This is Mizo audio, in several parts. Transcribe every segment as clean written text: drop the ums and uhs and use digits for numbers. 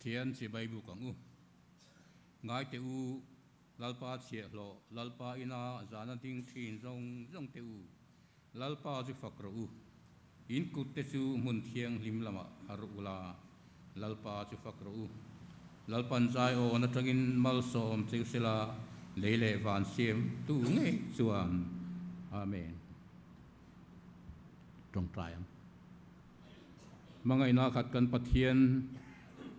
Pathian chibai buk ang u. Ngai teh u, Lalpa chhiahhlawh, Lalpa ina zana ding thin zawng zawng teh u, Lalpa chu fak rawh u. In kut te chu hmun thianghlim lamah har ula, Lalpa chu fak rawh u. Lalpan zai awn atangin malsawm cheu sela, lei leh van siam tu ngei chuan. Amen. Tawngtai ang. Hmangaihna khat kan Pathian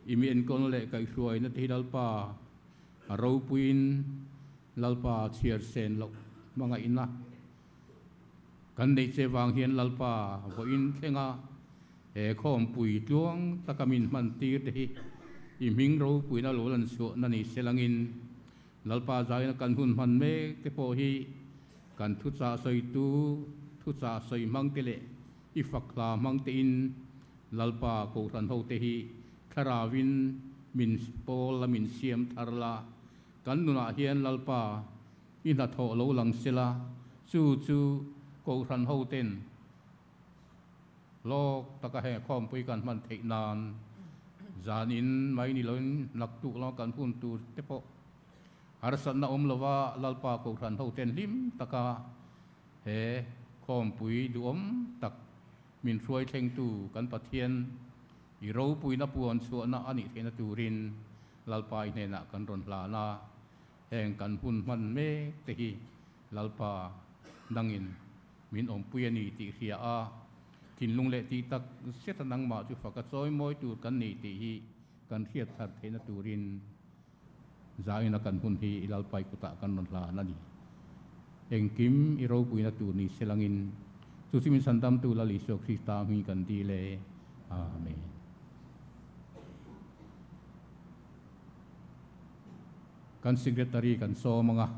i mi enkawl leh kaihhruaina te hi Lalpa a ropuiin Lalpa chhiar sen loh hmangaihna kan neih che vang hian Lalpa vawiin thlenga he khawmpui tluang taka min hman tir te hi i hming ropuina lo lan chhuahna ni se langin Lalpa zaina kan hun hman mek te pawh hi kan thuchah sawitu thuchah sawi hmang te leh I fak hla hmang tein Lalpa Kohhran hote hi thlarauin min pawl la min siam thar la, kan nunah hian Lalpa i hnathawh lo lang sela, chu chu Kohhran hoten lawk taka he khawmpui kan hman theih nan zanin mai ni loin naktuk lama kan hun tur te pawh harsatna awm lova Lalpa Kohhran hoten hlim taka He khawmpui duhawm tak min hruai thlengtu kan Pathian i ropuina puan chhuahna a nih theihna turin Lalpa i hnenah kan rawn hlan a, heng kan hun hman mek te hi Lalpa nangin min awmpui a ni tih hria a, thinlung leh tih tak zeta nangmah chu faka chawi mawi tur kan ni tih hi kan hriat thar theihna turin Zaina kan hun hi i Lalpai kutah kan rawn hlan a ni. Engkim i ropuina tur ni se langin, chu chu min sandamtu Lal Isua Krista hming kan dil e. Amen. Kan Secretary kan sawm anga,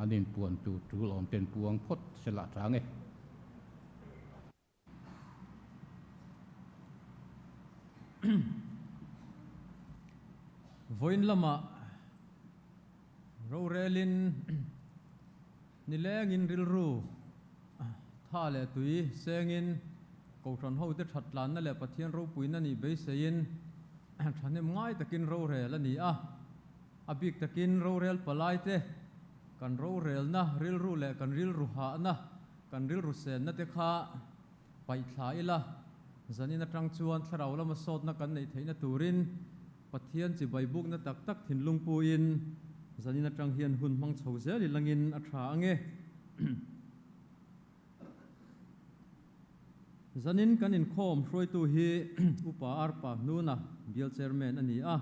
an inpuan tur tul awm ten puang phawt se lah chang e. Vawiin lamah rorelin nilengin rilru tha leh tui sengin Kohhran hote that tlanna leh Pathian ropuina nih beiseiin thahnem ngai takin rorel a ni a. A bik takin rorel palaite kan rorelna rilru leh kan rilru hahna Kan rilru senna te kha paih thla ila, zanin atang chuan thlarau lama sawtna kan neih theihna turin Pathian chibai bukna tak tak thinlung puiin zanin atang hian hun hmang chho zel i langin a tha ange. Zanin kan inkhawm hruaitu hi Upa Arpa Hnuna, Bial Chairman a ni a,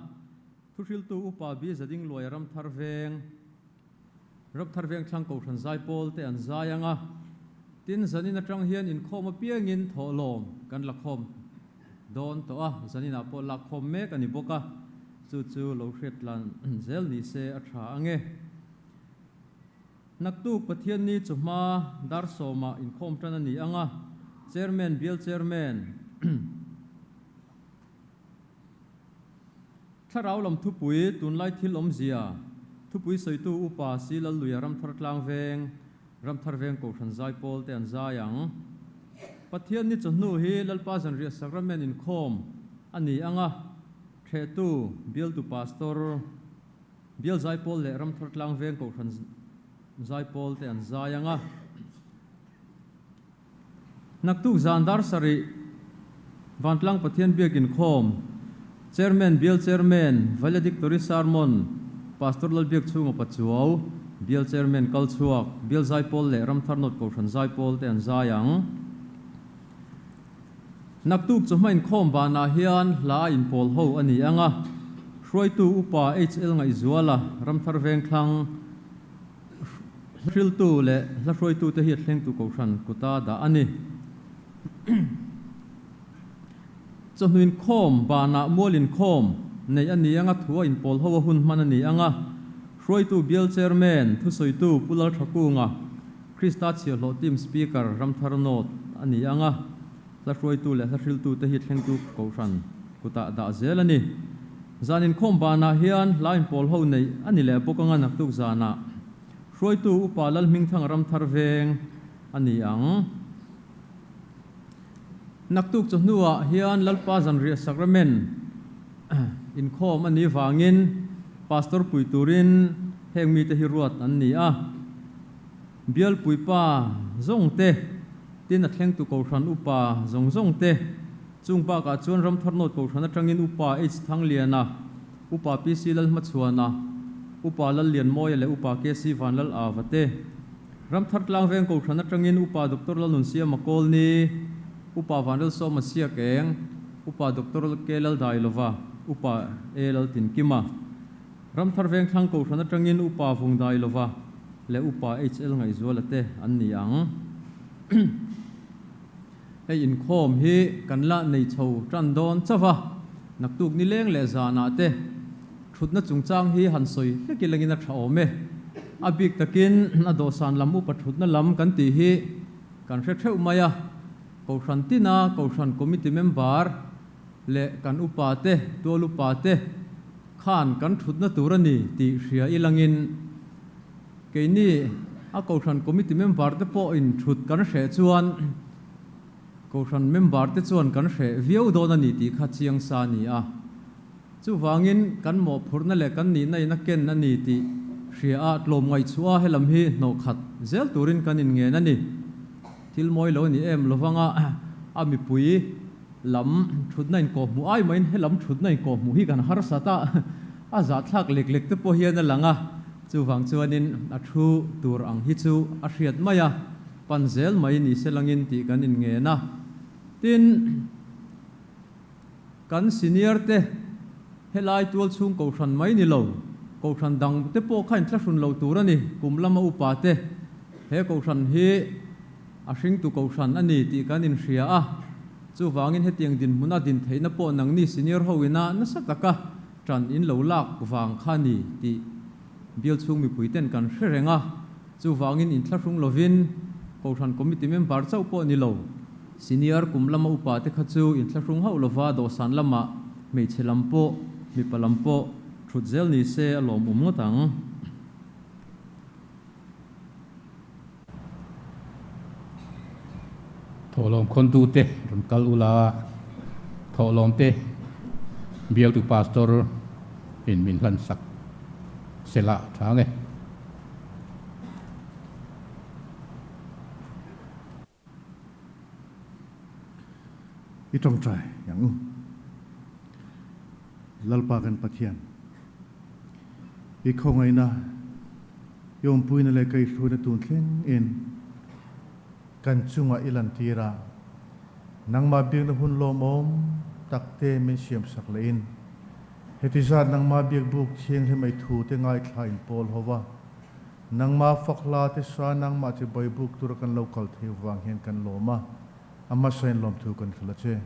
thuhriltu Upa Bi Zadingluaia Ramthar Veng, Ramthar Vengthlang Kohhran Zaipawl te an zai ang a, tin zanin atang hian inkhawm apiangin thawhlawm kan la khawm dawn tawh a, zaninah pawh lak khawm mek a ni bawk a, chu chu lo hriat tlan zel ni se a tha ang e. Naktuk Pathianni chawhma dar sawmah inkhawm tan a ni ang a, Chairman Bial Chairman. Thlarau lam thupui, tunlai thil awmzia, thupui sawitu Upa Si Lalluia Ramthar Tlang Veng, Ramthar Veng Kohhran Zaipawl te an zai ang. Pathian ni chawhnu hi Lalpa Zanriah Sacrament inkhawm a ni ang a, Thehtu, Bialtu Pastor, Bial Zaipawl leh Ramthar Tlang Veng Kohhran Zaipawl te an zai ang a. Naktuk zan dar sarih Vantlang Pathian Biak Inkhawm, Chairman Bial Chairman, Valedictory Sermon, Pastor Lalbiak Chhunga Pachuau, Bial Chairman kal chhuak, Bial Zaipawl leh Ramthar North Kohhran Zaipawl te an zai ang. Naktuk chawhma inkhawm banah hian hla a inpawl ho a ni ang a, hruaitu Upa HL Ngaihzuala, Ramthar Vengthlang, Hriltu leh hla hruaitute hi a thlengtu kohhran kuta dah a ni. Chawhnu inkhawm, banah mual inkhawm neih a ni anga thu a inpawl ho a hun hman a ni anga hruaitu bial chairman, thusawitu Pu Lalthakunga, Krista Chhiahhlawh Team Speaker Ramthar North a ni anga hla hruaitu leh hla hriltute hi thlengtu kohhran kutah dah zel a ni. Zan inkhawm banah hian hla inpawl ho neih a ni leh bawk anga naktuk zanah hruaitu Upa Lalhmingthanga Ramthar veng a ni ang. Naktuk chawhnuah hian Lalpa Zanriah Sacrament inkhawm a nih vangin Pastor pui turin heng mite hi ruat an ni a. Bial puipa zawng te, tin a thlengtu Kohhran Upa zawng zawng te, chung bakah chuan Ramthar North Kohhran atangin Upa H Thangliana, Upa PC Lalhmachhuana, Upa Lallianmawia leh Upa KC Vanlal Ava te, Ramthar Tlangveng Kohhran atangin Upa Doctor Lalnunsiama Kawlni, Upa Vanrelsawma Siakeng, Upa Doctor K Laldailova, Upa A Laltinkima. Ramthar Vengthlang Kohhran atangin Upa Vungdailova leh Upa HL Ngaihzuala te an ni ang. Hei inkhawm hi kan la nei chho tan dawn chauh a, naktuk nileng leh zanah te thutna chungchang hi han sawi hlek ilangin a tha awm e. A bik takin a dawhsan lam upa thutna lam kan tih hi kan hre theuh mai a, Kohhran tina Kohhran Committee member leh kan upa te, tual upa te khan kan thutna tur a ni tih hria ilangin keini a Kohhran Committee member te pawhin thut kan hreh chuan Kohhran member te chuan kan hreh viau dawn a ni tih kha chiang sa a ni a. Chuvangin kan mawhphurhna leh kan nihna in a ken a ni tih hria a, tlawm ngaihchhuah a helam hi hnawh khat zel turin kan inngen a ni. Thil mawi lo a ni em lovanga a mipui lam thutna inkawhhmuh ai mahin helam thutna inkawhhmuh hi kan harsat a, a zahthlak lek lek te pawh hian a lang a, chuvang chuanin a thu tur ang hi chu a hriat mai a, pan zel mai ni se langin tih kan inngen a. Tin. Kan senior te helai tual chhung kohhran mai ni lo, kohhran dang te pawh kha inthlahrun lo tur a ni, kum lama upa te he kohhran hi a hringtu kohhran a ni tih kan inhria a, chuvangin hetiang dinhmuna din theihna pawh nangni senior ho ina nasa taka ṭan in lo lak vang kha a ni tih bial chhung mipui ten kan hre reng a, chuvangin inthlahrung lovin kohhran committee member chauh pawh ni lo. Senior kum lama upa te kha chu inthlahrung hauh lova dawhsan lamah hmeichhe lam pawh mipa lam pawh thut zel ni se a lawmawm ngawt ang. Thawhlawm khawntu te rawn kal ula, thawhlawm te bialtu pastor in min hlan sak sela tha nge. I tawngtai ang u. Lalpa kan Pathian, i khawngaihna, i awmpuina leh kaihhruaina tun thleng in kan chungah i lantir a, nangmah biakna hun lawmawm takte min siamsak lehin heti zat nangmah biakbuk thianghlim ei thute ngaithla in pawl ho va, Nangmah fak hla te sa nangmah chi baibuk tura kan lo kal thei vang hian kan lawm a, a hmasa in lawmthu kan hrilh a che.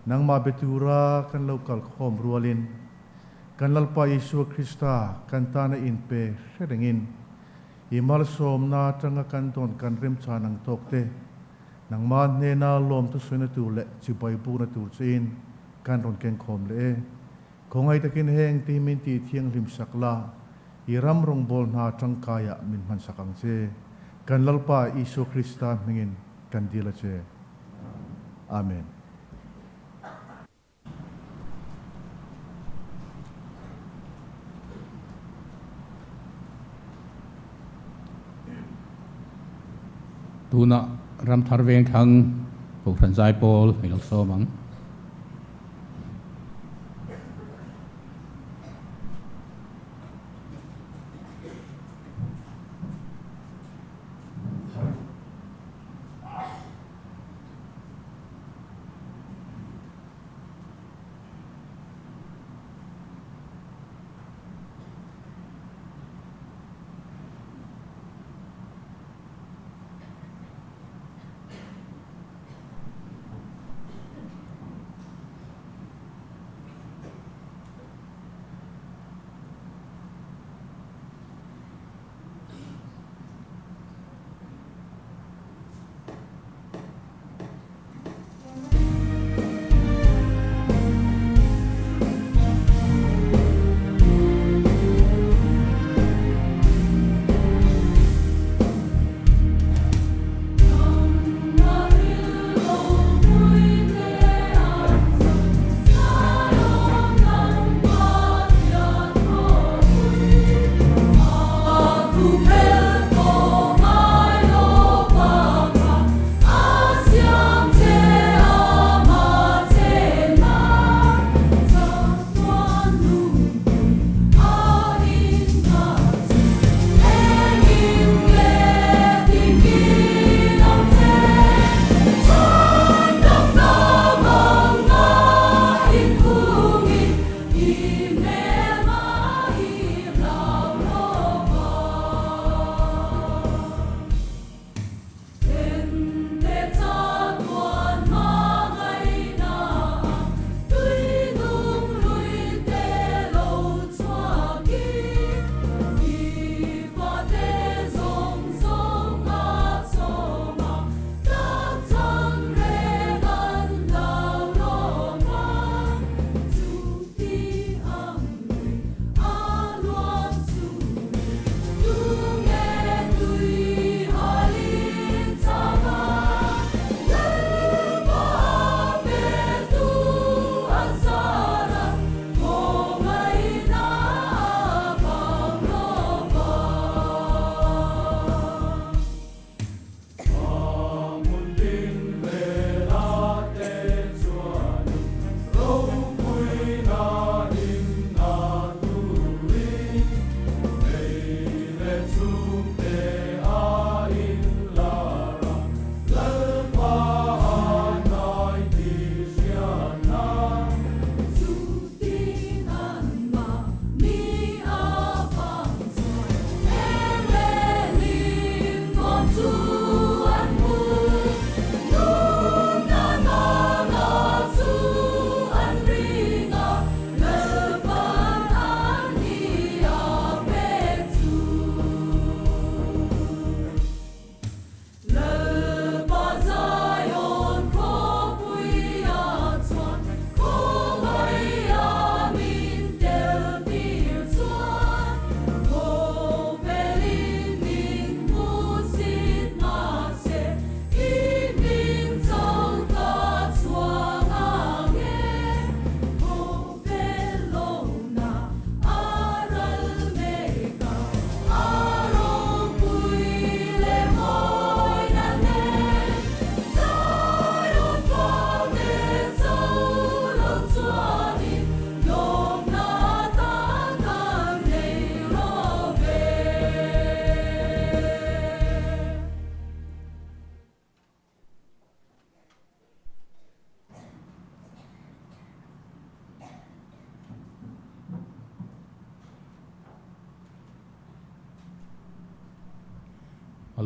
Nangmah be tura kan lo kal khawm rualin kan Lalpa Isua Krista kan tana inpe hre rengin i malsawmna atanga kan dawn kan remchan ang tawk te nangmah hnena lawmthu sawina tur leh chi baibukna tur chein kan rawn keng khawm leh e. Khawngaih takin heng te hi min tih thianghlim sak la, i ram rawngbâwl hna tangkaiah min hman sak ang che. Kan Lalpa Isua Krista hmingin kan dil a che. Amen. Tunah Ramthar Vengthlang Kohhran Zaipawl i lo sawm ang.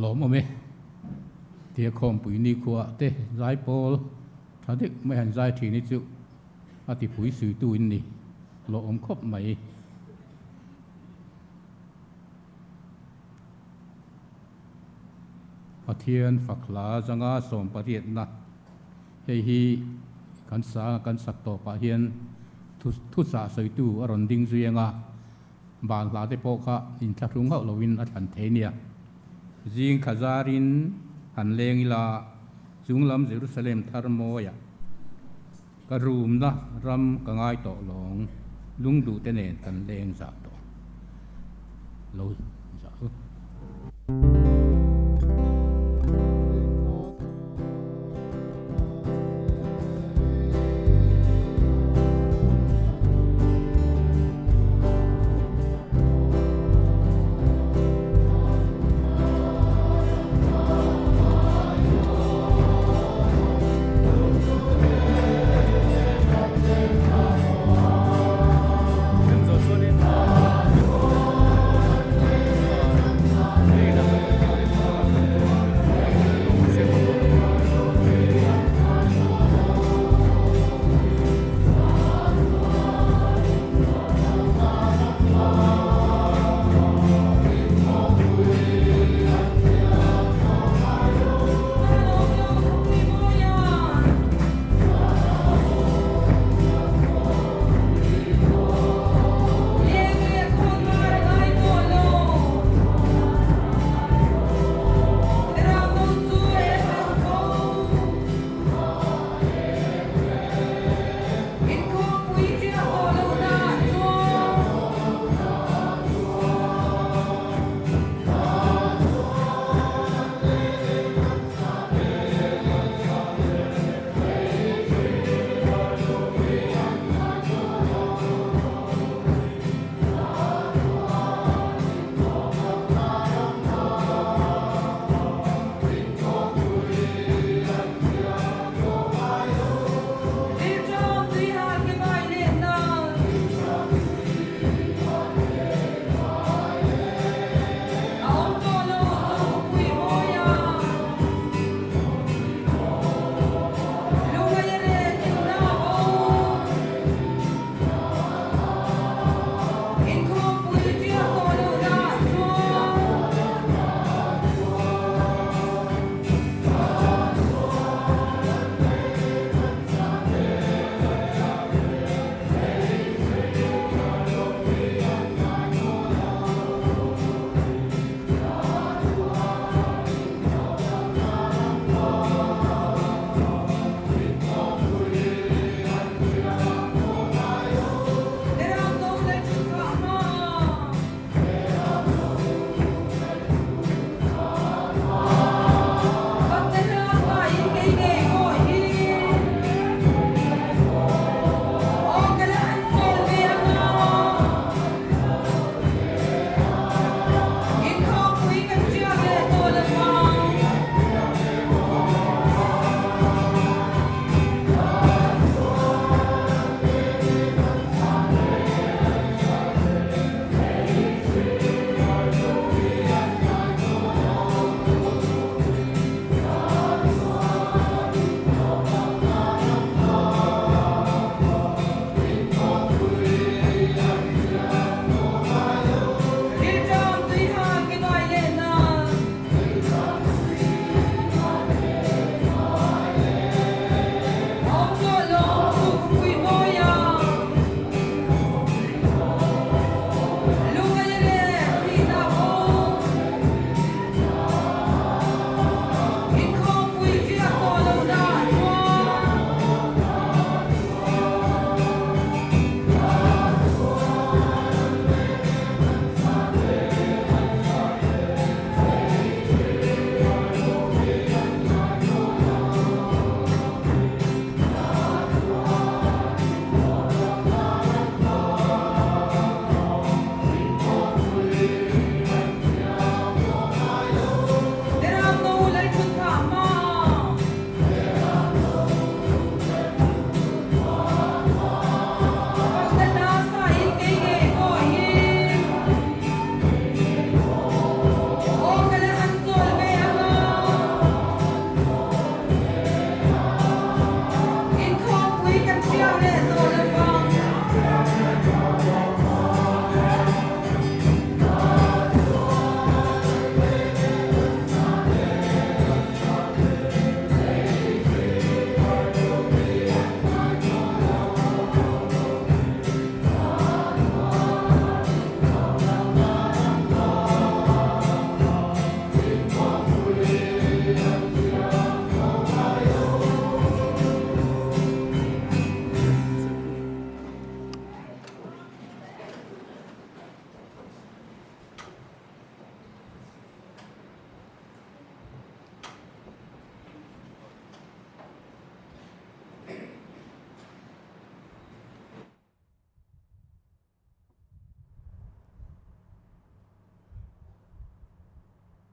lawmawm e. Tia khawmpui nikhua te zaipawl tha deuh mai han zai thin hi chu a tipui suitu in ni lawmawm khawp mai. Pathian fak hla zanga sawmpariatna hei hi kan sa kan sak tawpah hian thuchah sawitu a rawn ding zui anga ban hla te pawh kha inthlahrung hauh loin a thlan thei nia. Zing kha zarin han leng ila chunglam Jerusalem thar mawiah ka rumna ram ka ngai tawh lawng lungduh te nen kan leng zah tawh lo zah u.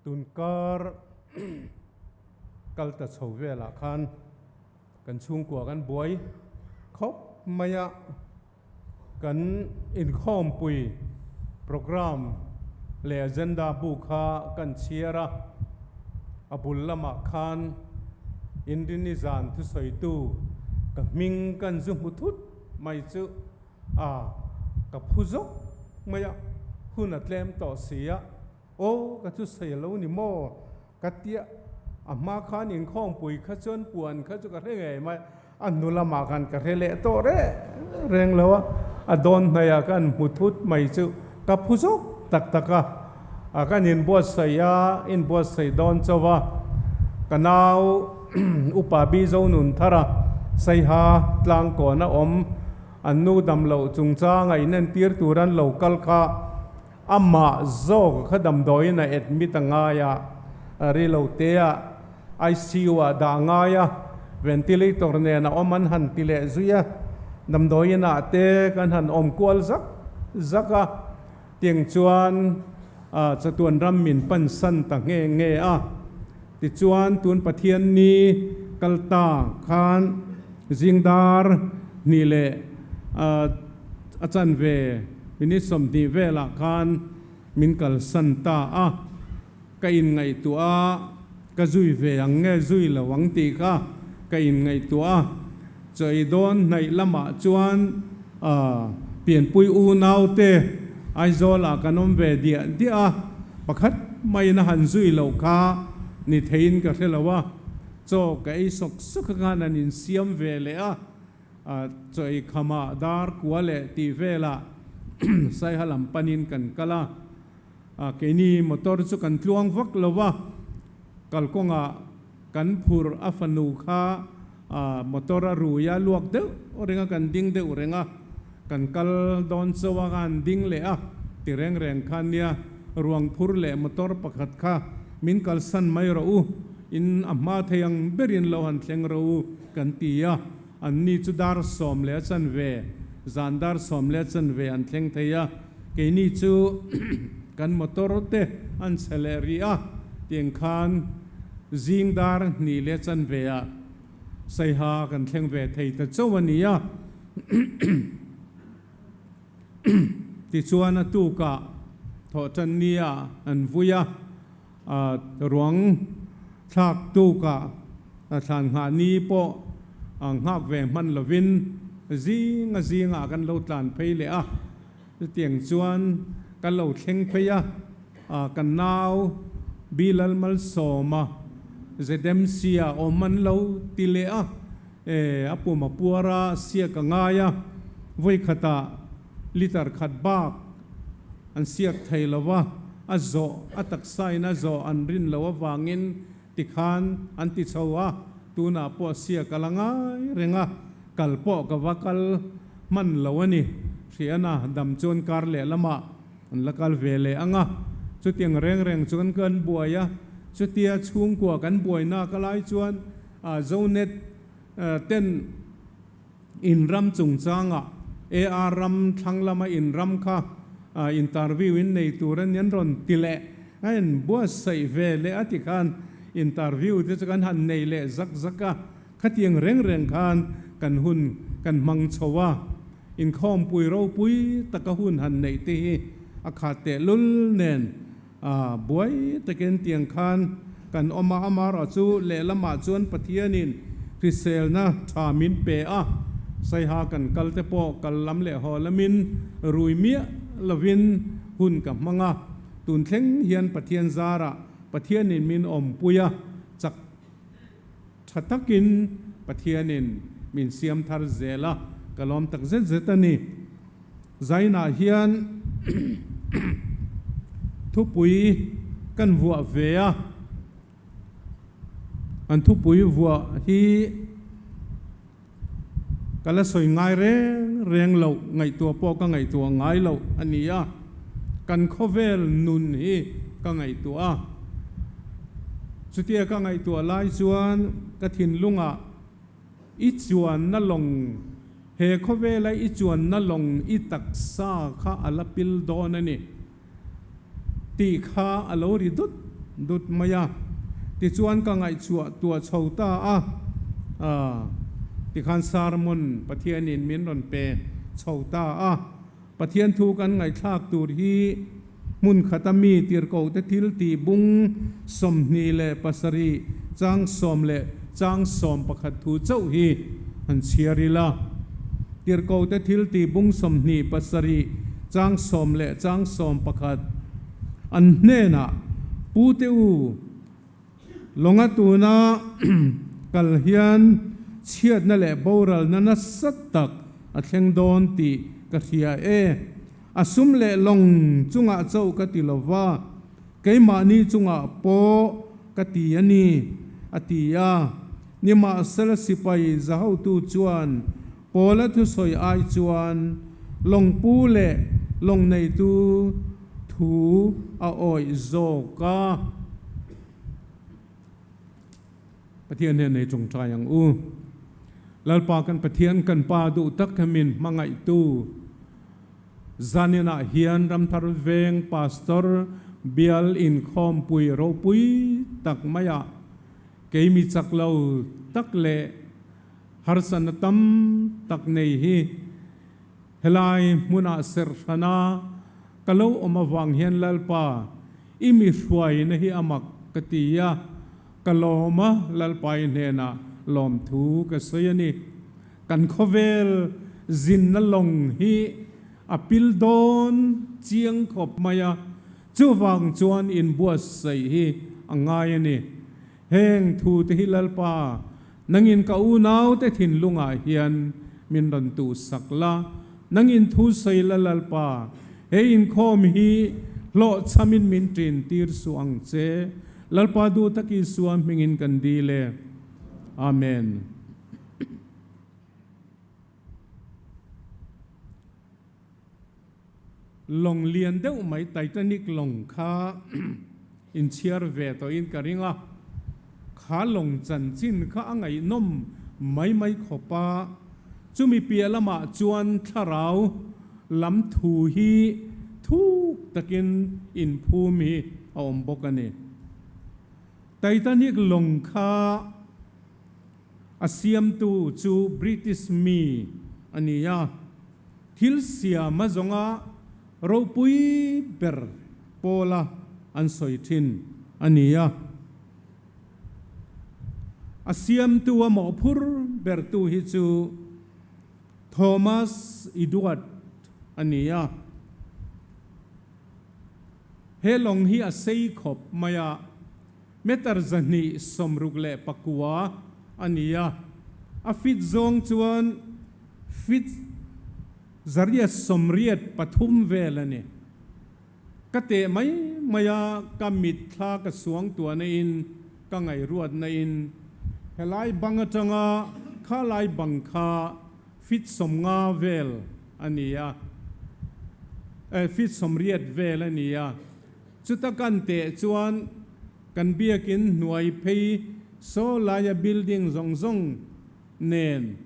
Tunkar kal ta chho velah khan kan chhungkua kan buai khawp mai a, kan inkhawmpui programme leh agenda bu kha kan chhiar a, a bul lamah khan Inrini zan thusawitu ka hming kan zu hmu thut mai chu a ka phu zawk mai a, hun a tlem tawh si a. Aw ka chu sawi lo ni maw? Ka tia, a hma khan inkhawmpui kha chuan puan kha chu ka hre ngei mai, a hnu lamah khan ka hre leh tawh reng reng lo a, a dawn hnaihah khan hmu thut mai chu ka phu zawk tak tak a, a kan inbuatsaih a, inbuatsaih dawn chauh a, ka nau upa Bizo Nunthara Saiha tlangkawn a awm, an nu damloh chungchanga inentir tur an lo kal kha, Amah zawk kha damdawiin a admit a ngai a, ri lo te ah ICU ah dah a ngai a, ventilator nen a awm an han ti leh zui a, damdawiin ah te kan han awm kual zak zak a, tiang chuan chatuan ram min pan san ta nghe nghe a. Tichuan tun Pathian ni kal ta khan zingdar hnih leh a chanve minute 20 velah khan min kalsan ta a, ka inngaihtuah a, ka zui ve ang nge zui lo ang tih kha ka inngaihtuah a, chaw ei dawn hnaih lamah chuan pianpui unaute Aizawlah kan awm ve diah diah a, pakhat maiin a han zui loh kha ni theiin ka hre lo a, chaw ka ei sawk sawk a khan an insiam ve leh a. Chaw ei khamah dar kua leh tih velah Saiha lam panin kan kal a, keini motor chu kan tluang vak lo a, kalkawngah kan phur a fanu kha motor a rui a, luak deuh reng a, kan ding deuh reng a, kan kal dawn chauh a, kan ding leh a ti reng reng kha nia, ruang phur leh motor pakhat kha min kalsan mai rawh u, in a hma thei ang berin lo han thleng rawh u kan ti a. An ni chu dar 10 leh a chanve, zan dar 10 leh a chanve an thleng thei a, keini chu kan motor te an chhe leh rih a, tiang khan zing dar 2 leh a chanve ah Saiha kan thleng ve thei ta chauh a ni a. Tichuan a tukah thawhtan ni ah an vui a, Ruang thlak tukah thlan nghah ni pawh nghak ve hman lovin zinga zingah kan lo tlan phei leh a, chutiang chuan kan lo thleng phei a, kan nau Bilal Malsawma ZMC-ah awm an lo ti leh a, a pum a puar a, siak a ngai a, vawikhatah liter khat bak an siak thei lo va, a zawh, a taksain a zawh an rin loh avangin tikhan an ti chho a, tunah pawh siak a la ngai reng a, kal pawh ka va kal hman lo a ni. Hriana dam chuan kar leh lamah an la kal ve leh ang a, chutiang reng reng chuan kan buai a, chutia chhungkua kan buaina ka lai chuan Zonet ten In ram chungchangah AR ram thlang lama in ram kha interview in nei tur a ni an rawn ti leh a en buatsaih ve leh a ti khan interview te chu kan han nei leh zak zak a, khatiang reng reng khan kan hun kan hmang chho a, inkhawmpui ropui taka hun han neih te hi a khat tehlul nen buai takin tiang khan kan awm a, amaherawhchu lehlamah chuan Pathianin hriselna tha min pe a, Saiha kan kal te pawh kal lam leh haw lamin rui miah lovin hun ka hmang a, tun thleng hian Pathian zarah Pathianin min awmpui a, chak tha takin Pathianin min siam thar zel a, ka lawm tak zet zet a ni. Zainah hian thupui kan vuah ve a, an thupui vuah hi ka la sawi ngai reng reng loh, ngaihtuah pawh ka ngaihtuah ngai loh a ni a, kan khawvel nun hi ka ngaihtuah a, chutia ka ngaihtuah lai chuan ka thinlungah I chuanna lawng, he khawvela i chuanna lawng i taksa kha a la pil dawn a ni tih kha a lo ri dut dut mai a. Tichuan ka ngaihchhuah tuah chho ta a, tikhan sermon Pathianin min rawn pe chho ta a. Pathian thu kan ngaihthlak tur hi hmun khata mi tirhkohte thil tih bung 27 chang sawm leh chang 11 thu chauh hi han chhiar ila. Tirhkohte thil tih bung 27 chang sawm leh chang 11 an hnenah, Pute u, Lawnga tuna kal hian chhiatna leh boralna nasa tak a thleng dawn tih ka hria e. A sum leh lawng chungah chauh ka ti lo va, keimahni chungah pawh ka ti a ni, a ti a. Nimahsela sipai zahotu chuan Paula thusawi ai chuan lawngpu leh lawng neitu thu a awih zawk a. Pathian hian ei tawngtai ang u. Lalpa kan Pathian kan Pa duh tak hemin hmangaihtu zaninah hian Ramthar Veng Pastor Bial Inkhawmpui ropui tak maiah keimi chak lo tak leh Harsatna tam tak nei hi helai hmunah serh hrana ka lo awm avang hian Lalpa, i mi hruaina hi a mak ka ti a, ka lawm a, Lalpa i hnenah lawmthu ka sawi a ni. Kan khawvel zinna lawng hi a pil dawn chiang khawp mai a, chuvang chuan inbuatsaih hi a ngai a ni. Heng thu te hi Lalpa, nangin ka unaute thinlungah hian min rawn tuhsak la, nangin thu sawi la Lalpa, he inkhawm hi hlawhchhamin min ṭin tir suh ang che, Lalpa duh tak Isua hmingin kan dil e. Amen. Lawng lian deuh mai Titanic lawng kha inchhiar ve tawhin ka ring a, kha lawng chanchin kha a ngaihnawm mai mai khawp a, chumi piah lamah chuan thlarau lam thu hi thuk takin inphum hi a awm bawk a ni. Titanic lawng kha a siamtu chu British mi a ni a. Thil siam a zawnga ropui ber pawla an sawi thin a ni a. A siamtu a mawhphur bertu hi chu Thomas Edward a ni a. He lawng hi a sei khawp mai a, meter 269 a ni a. A fit zawng chuan Fit 883 vel a ni. Ka teh mai mai a, ka mitthla ka suang tuahna in, ka ngaihruatna in, helai bang atanga khalai bang kha fit 50 vel a ni a, eh fit 80 vel a ni a. Chuta kan teh chuan kan biakin hnuai phei saw laia building zawng zawng nen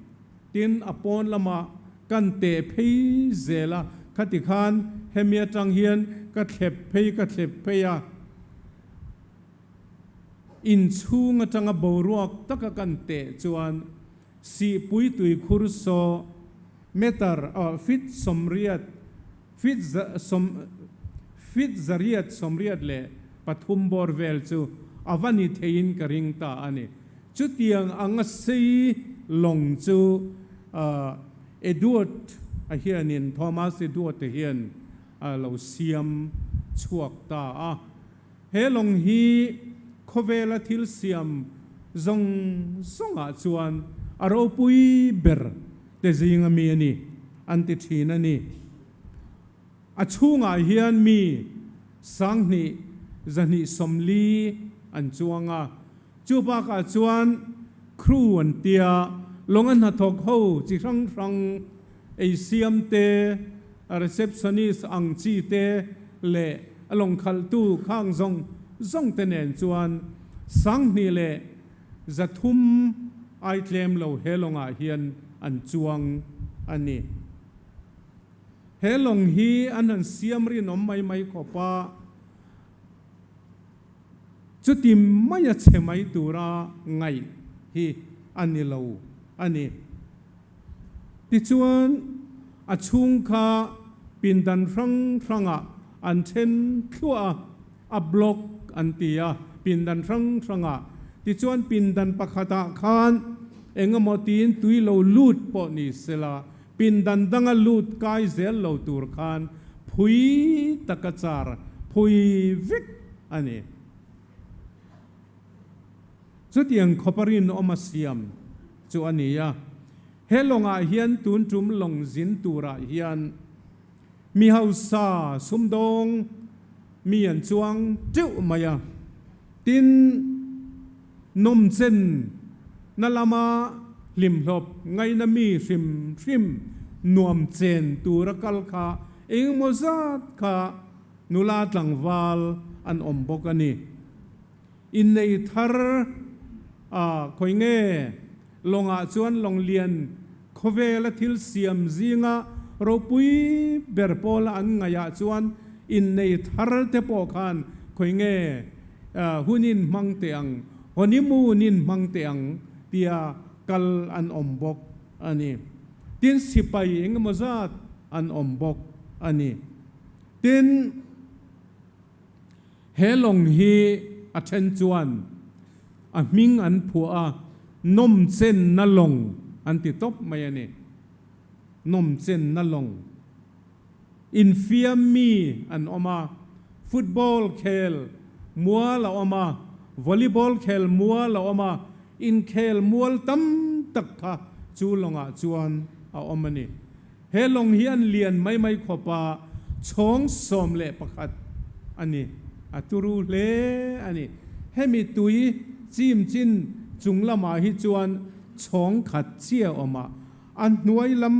tin a pawn lamah kan teh phei zel a, khati khan hemi atang hian ka thlep phei ka thlep phei a, inchhung atanga boruak taka kan teh chuan sihpui tuikhur saw meter feet 80 feet sawm feet 883 bawr vel chu a va ni theiin ka ring ta a ni. Chutiang anga sei lawng chu Edward a hianin, Thomas Edward a hian a lo siam chhuak ta a. He lawng hi khawvela thil siam zawng zawngah chuan a ropui ber te zinga mi a ni, an ti thin a ni. A chhungah hian mi 2240 an chuang a. Chu bakah chuan crew an tia, lawng a hnathawk ho chi hrang hrang, ei siam te, receptionist ang chi te leh a lawng khalhtu khang zawng zawng te nen chuan 2100 ai tlem lo he lawngah hian an chuang a ni. He lawng hi an han siam rinawm mai mai khawp a. Chuti maia chhe mai tura ngaih hi a ni lo a ni. Tichuan, a chhung kha pindan hrang hrangah an then thluah a, a block an ti a, pindan hrang hrangah. Tichuan, pindan pakhatah khan eng emaw tiin tui lo lut pawh ni sela, pindan danga lut kai zel lo tur khan phui taka char phui vek a ni. Chutiang khawpa rinawm a siam chu a ni a. He lawngah hian tun tum lawng zin turah hian mi hausa sumdawng mi an chuang teuh mai a. Tin, nawmchen na lama hlimhlawp ngaina mi hrim hrim nuam chen tura kal kha engemaw zat kha nula tlangval an awm bawk a ni. Innei thar a khawi nge lawngah chuan lawng lian khawvela thil siam zinga ropui ber pawla an ngaihah chuan innei thar te pawh khan khawi nge hunin hmang teh ang, honeymoon-in hmang teh ang tia kal an awm bawk a ni. Tin, sipai engemaw zat an awm bawk a ni. Tin, He lawng hi a then chuan a hming an phuah a, Nawmchenna Lawng an ti tawp mai a ni. Nawmchenna Lawng. Infiam mi an awm a, football khel mual a awm a, volleyball khel mual a awm a, inkhel mual tam tak kha chu lawngah chuan a awm a ni. He lawng hi an lian mai mai khawp a, chhawng 11 a ni. A turu hle a ni. Hemi tui chim chin chung lamah hi chuan chhawng khat chiah a awm a, a hnuai lam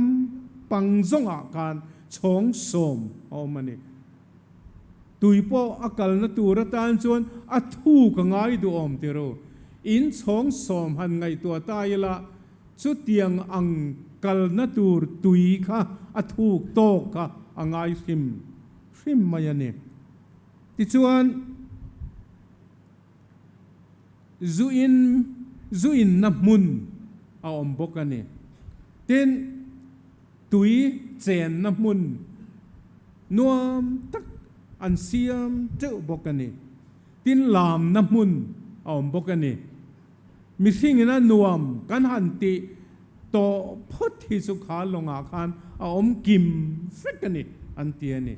pang zawngah khan chhawng 10 a awm a ni. Tui pawh a kalna tur atan chuan a thuk a ngai duhawm ti ru. In chhawng 10 han ngaihtuah ta ila, Chutiang ang kalna tur tui kha a thuk tawk kha a ngai hrim hrim mai a ni. Tichuan, zu in zu inna hmun a awm bawk a ni. Tin, tui chenna hmun nuam tak an siam teuh bawk a ni. Tin, lamna hmun a awm bawk a ni. Mihringin a nuam kan han tih tawh phawt hi chu kha lawngah khan a awm kim vek a ni, an ti a ni.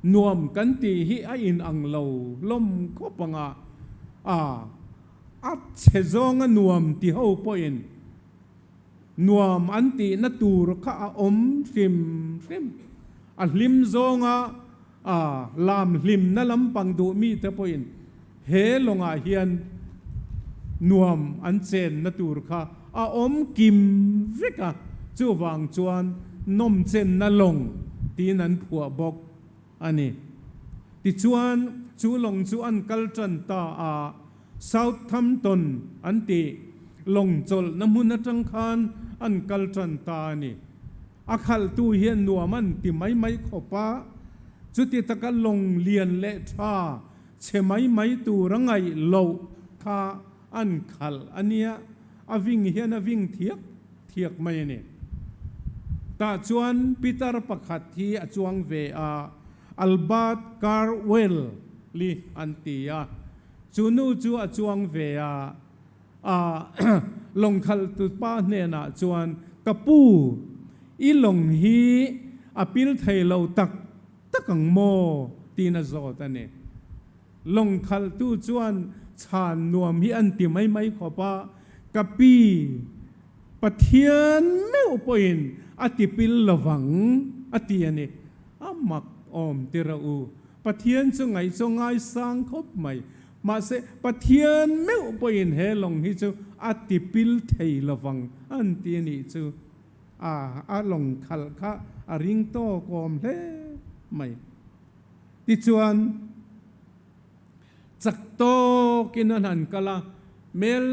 Nuam kan tih hi a inang lo hlawm khawp ang a, a a chhe zawnga nuam ti ho pawhin nuam an tihna tur kha a awm hrim hrim. A hlim zawnga a lam hlimna lampang duh mite pawhin he lawngah hian nuam an chenna tur kha a awm kim vek a, chuvang chuan nawmchenna lawng tiin an phuah bawk a ni. Tichuan, chu lawng chu an kal tan ta a, Southampton an tih lawng chawlhna hmun atang khan an kal tan ta a ni. A khalhtu hian nuam an ti mai mai khawp a, chuti taka lawng lian leh tha chhe mai mai tur a ngaih loh kha an khalh a nia, a ving hian a ving thiak thiak mai a ni. Tah chuan pitar pakhat hi a chuang ve a, Albert Carwell li an ti a, chu nu chu a chuang ve a, A lawng khalhtu pa hnenah chuan, Ka pu, i lawng hi a pil thei lo tak tak ang maw? tiin a zawt a ni. Lawng khalhtu chuan chhan nuam hi an ti mai mai khawp a, Ka pi, Pathian meuh pawhin a ti pil lovang, a ti a ni. A mak awm ti rawh u, Pathian chu ngaihchaw ngaisang khawp mai. Mahse, Pathian meuh pawhin he lawng hi chu a ti pil thei lovang an ti a nih chu. A, a lawng khalh kha a ring tawk awm hle mai. Tichuan, chak tawkin an han kal a, mel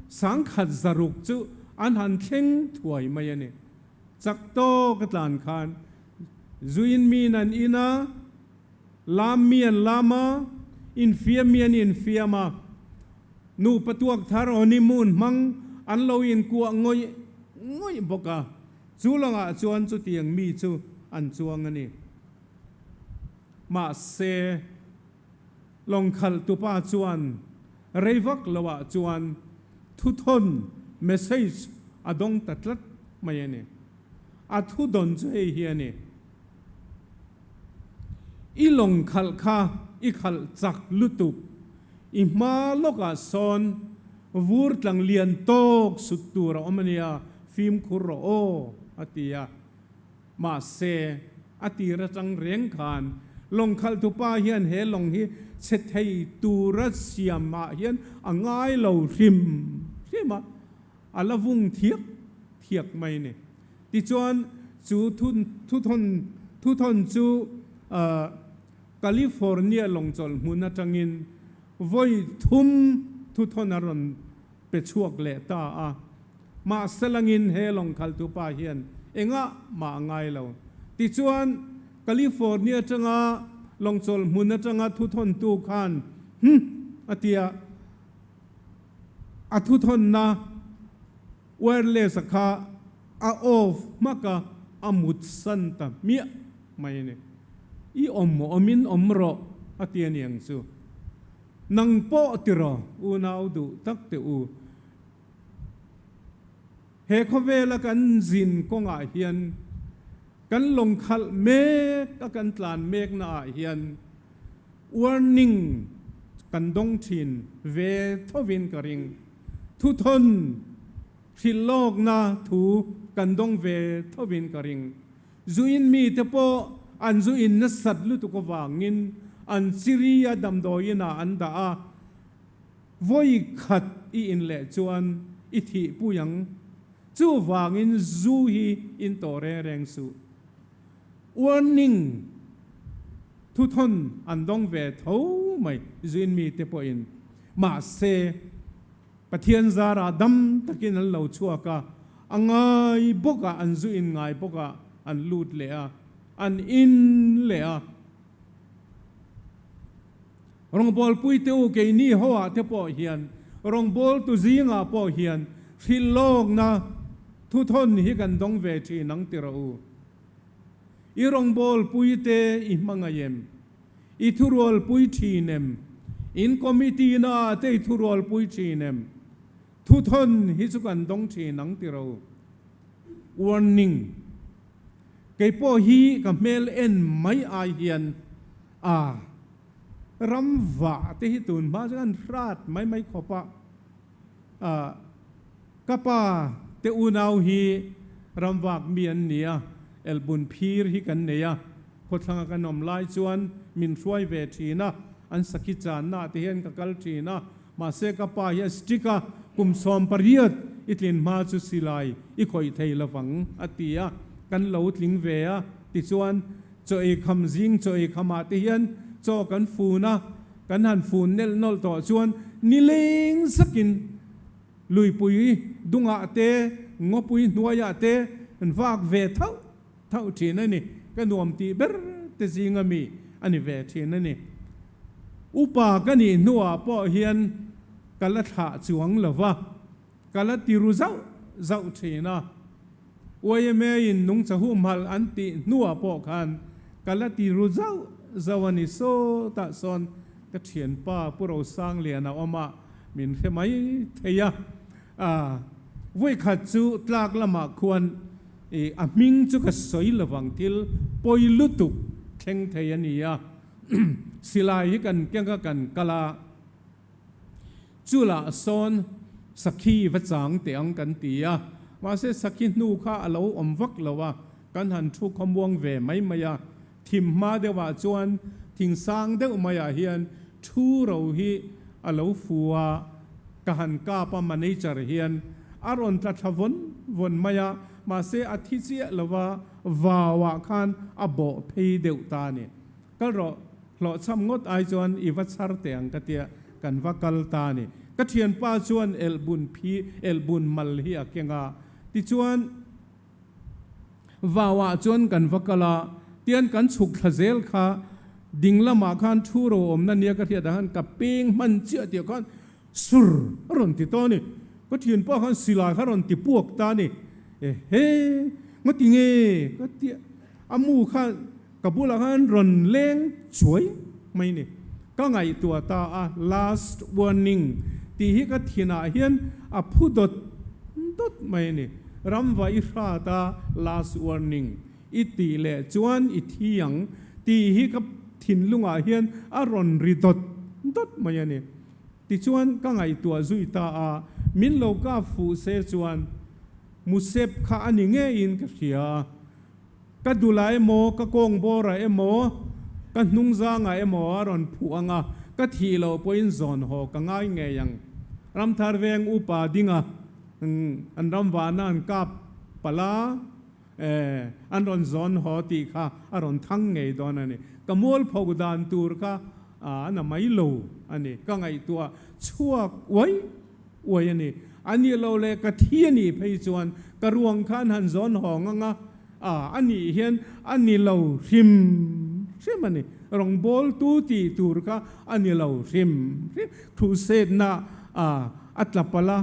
1600 chu an han thleng thuai mai a ni. Chak tawk a tlan khan zuin min an in a, Lam mi an lam a, Infiam mi an infiam a, nupa tuak thar honeymoon hmang an lo inkuah ngawih ngawih bawk a, chu lawngah chuan chutiang mi chu an chuang a ni. Mahse, lawngkhalh tupa chuan rei vak loah chuan thuthawn, message, a dawng ta tlat mai a ni. A thudawn chu hei hi a ni. I lawng khalh kha i khalh chak lutuk, i hma lawkah sawn vur tlang lian tawk sut tur a awm a nia, fimkhur rawh aw, a ti a. Mahse, a tir atang reng khan lawng khalhtupa hian he lawng hi chhe thei tura siamah hian a ngai lo hrim hrim a. A la vung thiak thiak mai a ni. Tichuan, chu thuthawn thuthawn chu California lawngchawlh hmun atangin vawi thum thuthawn a rawn pe chhuak leh ta a. Mahse langin he lawngkhaltupa hian engah mah a ngai lo. Tichuan, California atanga lawngchawlh hmun atanga thuthawntu khan, Hm! a ti a. A thuthawnna wireless a kha a off hmak a, a mut san ta hmiah mai a ni. I awm awmin awm rawh a ti a niang chu. Nang pawh tiraw unau duh tak teh u. He khawvela kan zin kawngah hian kan lawngkhalh mek a kan tlan mekna ah hian warning kan dawng thin ve thovin ka ring. Thuthawn hrilh lawkna thu kan dawng ve thovin ka ring. Zuin mite pawh an zu in nasat lutuk avangin an chiri a damdawiin ah an dah a. Vawi khat i in leh chuan i thih pui ang. Chuvangin zu hi in tawh reng reng suh. Warning thuthawn an dawng ve tho mai zuin mite pawhin. Mahse, Pathian zarah dam takin an lo chhuak a, a ngai bawkah an zu in ngai bawkah an lut leh a, an in leh a. Rawngbawlpui te u keini ho ah te pawh hian rawngbawltu zingah pawh hian hrilh lawkna thuthawn hi kan dawng ve thin ang ti rawh u. I rawngbawlpui te i hmangaih em? I thurualpui thin em? In committee na ah te i thurualpui thin em? Thuthawn hi chu kan dawng thin ang ti rawh u. Warning. Kei pawh hi ka hmel en mai ai hian a ram vah te hi tun hma chuan an hrat mai mai khawp a, ka pa te unau hi ram vak mi an ni a, elbun phir hi kan nei a, khawthlanga kan awm lai chuan min hruai ve thin a, an sakhi channa ah te hian ka kal thin a, Mahse ka pa hi a strict a, kum 18 i tlin hma chu silai i khawih thei lovang a ti a, kan lo tling ve a, tichuan chaw ei kham zing chaw ei khamah te hian chaw kan fun a, kan han fun nelh nawlh tawh chuan nileng zakin luipui dungah te ngawpui hnuaiah te an vak ve thauh thauh thin a ni, ka nuam tih ber te zinga mi a ni ve thin a ni. Upa ka nih hnuah pawh hian ka la thlah chuang lo va, ka la ti ru zauh zauh thin a. YMA in nungcha humhalh an tih hnuah pawh khan ka la ti ru zauh zauh a ni. Sawtah sawn ka thianpa Pu Rosangliana awm a, min hre mai thei a. Vawikhat chu tlak lamah khuan a hming chu ka sawi lovang thil pawi lutuk thleng thei a ni a. Silai hi kan keng a kan kal a, chulah sawn sakhi va chang teh ang kan ti a, mahse sakhi hnu kha a lo awm vak lo a, kan han thu khawmuang ve mai mai a, thim hma deuhah chuan thing sang deuh maiah hian thu ro hi a lo fu a, ka han kap a manager hian a rawn tla thla vawn vawn mai a, mahse a thi chiah lo va, Vauah khan a bawh phei deuh ta a ni. Kal rawh, hlawhchham ngawt ai chuan i va chhar teh ang ka tia, kan va kal ta a ni. Ka thianpa chuan elhbun phi, elhbun mal hi a keng a. Tichuan, vauah chuan kan va kal a, tian kan chhuk thla zel kha. Ding lamah khan thu ro awmna nia ka hriat ah khan ka peng hman chiah tih ah khan sur a rawn ti ta a ni. Ka thian pawh khan silai kha rawn ti puak ta a ni. Ehe, ngawti nge ka tia a mu khan ka bulah khan rawn leng chuai mai ni. Ka ngaihtuah ta a, last warning tih hi ka thinah hian a phu dawt dawt mai a ni. Ramva i hrat a, last warning I tih leh chuan i thi ang tih hi ka thinlungah hian a rawn ri dawt dawt mai a ni. Tichuan ka ngaihtuah zui ta a, min lo kap fuh se chuan Musep kha a ni ngeiin ka hria a. Ka dulah emaw, ka kawng bawrah emaw, ka hnungzangah emaw a rawn phuh ang a, ka thih loh pawhin zawn haw ka ngai ngei ang. Ramthar veng upa dinga an ramvahna an kap palh a. E, an rawn zawn haw tih kha a rawn thang ngei dawn a ni. Ka mualpho dan tur kha a na mai lo a ni. Ka ngaihtuah chhuak uai uai a ni. A nih loh leh ka thi a nih phei chuan ka ruang kha an han zawn haw ngang a, a, a nih hian a ni lo hrim hrim a ni. Rawngbawltu tih tur kha a ni lo hrim hrim. Crusade-na a, a tla palh a.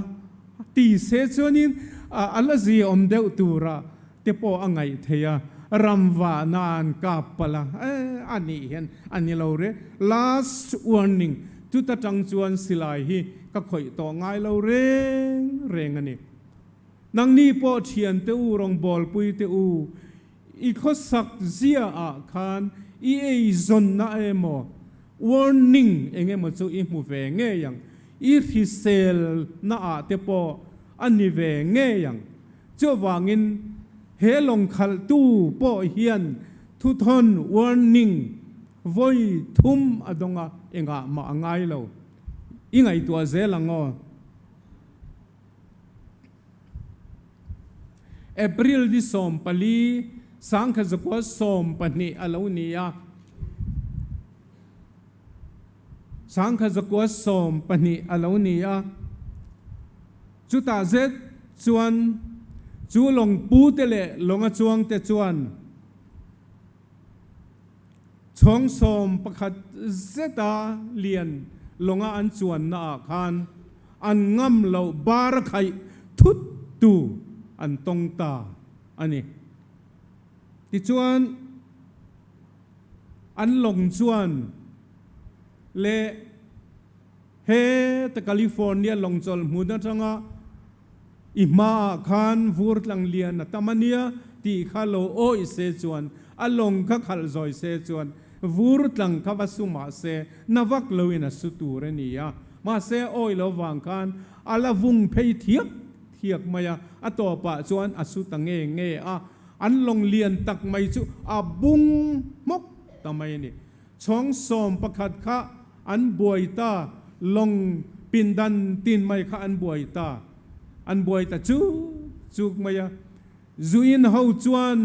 Ti se chuanin a la ziaawm deuh tura te pawh a ngaih theih a, ramvah nan kap palh a, e a nih hian a ni lo re. Last warning, chuta tang chuan silai hi ka khawih tawh ngai lo reng reng a ni. Nangni pawh thian te u, rawngbawlpui te u, i khawsak zia ah khan i eizawnna emaw warning eng emaw chu i hmu ve ngei ang. I hrisel na ah te pawh a ni ve ngei ang. Chuvangin he lawng khalh tu pawh hian thuthawn, warning, vawi thum a dawng a, engah mah a ngai lo. I ngaihtuah zel ang aw. April ni 14, 1912 a lo ni a. 1912 a lo ni a. Chutah zet chuan chu lawng pute leh lawnga chuangte chuan chhawng 11 zeta lian lawnga an chuannaah khan an ngam loh bar a khaih thut tu an tawng ta a ni. Tichuan, an lawng chuan leh heta California lawng chawlh hmun atanga i hmaah khan vur tlang lian a tam a nia tih kha lo awih se chuan, a lawng kha khalh zawi se chuan vur tlang kha va su mah se na vak loin a su tur a ni a. Mahse awih lo vang khan a la vung phei thiak thiak mai a, a tawpah chuan a su ta nge nge a. An lawng lian tak mai chu a bung hmawk ta mai a ni. Chhawng 11 kha an buai ta, lawng pindan tin mai kha an buai ta. An buai ta chuk chuk mai a. Zu in ho chuan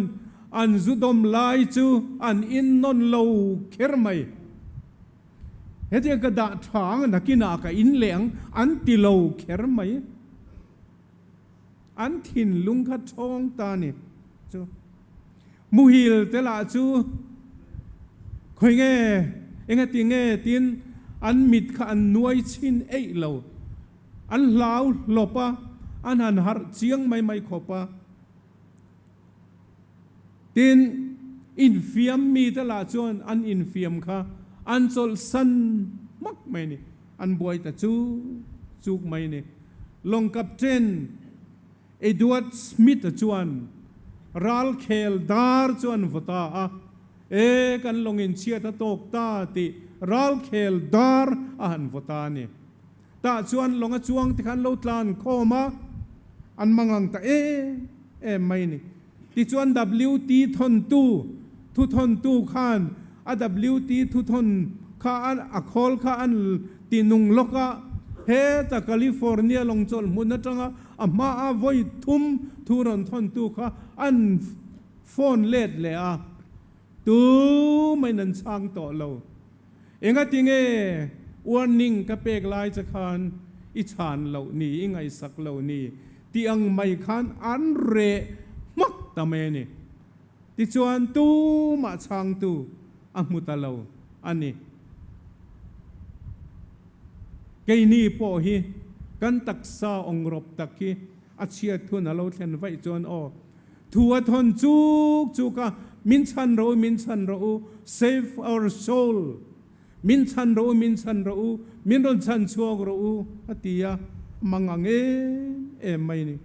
an zu dawm lai chu an in nawn lo kher mai. Hetiang ka dah tha ang nakinah ka in leh ang an ti lo kher mai. An thinlung kha thawng ta ni chu. Muhil te lah chu khawi nge, engati nge tiin an mit kha an nuai chhin eih lo. An hlau hlawp a, an han harh chiang mai mai khawp a. Tin, infiam mite lah chuan an infiam kha an chawlhsan hmak mai a ni. An buai ta chuk chuk mai a ni. Lawng Captain Edward Smith-a chuan ralkhel dar chu an vaw ta a, E, kan lawng inchhiat a tawk ta tih ralkhel dar a han vaw ta a ni. Tah chuan lawng a chuang te kha an lo tlan khawm a, an mangang ta em em mai a ni. Tichuan WT thawntu, thu thawntu khan a WT thu thawn kha a khawl kha an ti nung lawk a, heta California lawng chawlh hmun atanga a hmaa vawi thum thu rawn thawntu kha an phone let leh a, tumah in an chhang tawh lo. Engati nge warning ka pek lai che khan i chhan loh ni, i ngaihsak loh ni tih ang mai khan an reh hmak ta mai a ni. Tichuan tumah chhangtu a hmu ta lo. a ni. Keini pawh hi kan taksa awngrawp tak hi a chhiat hun a lo thlen vaih chuan aw, thu a thawn chuk chuk a, Min chhan rawh u, min chhan rawh u, save our soul, min chhan rawh u, min chhan rawh u, min rawn chhan chhuak rawh u, a ti a, mang ang em em mai a ni.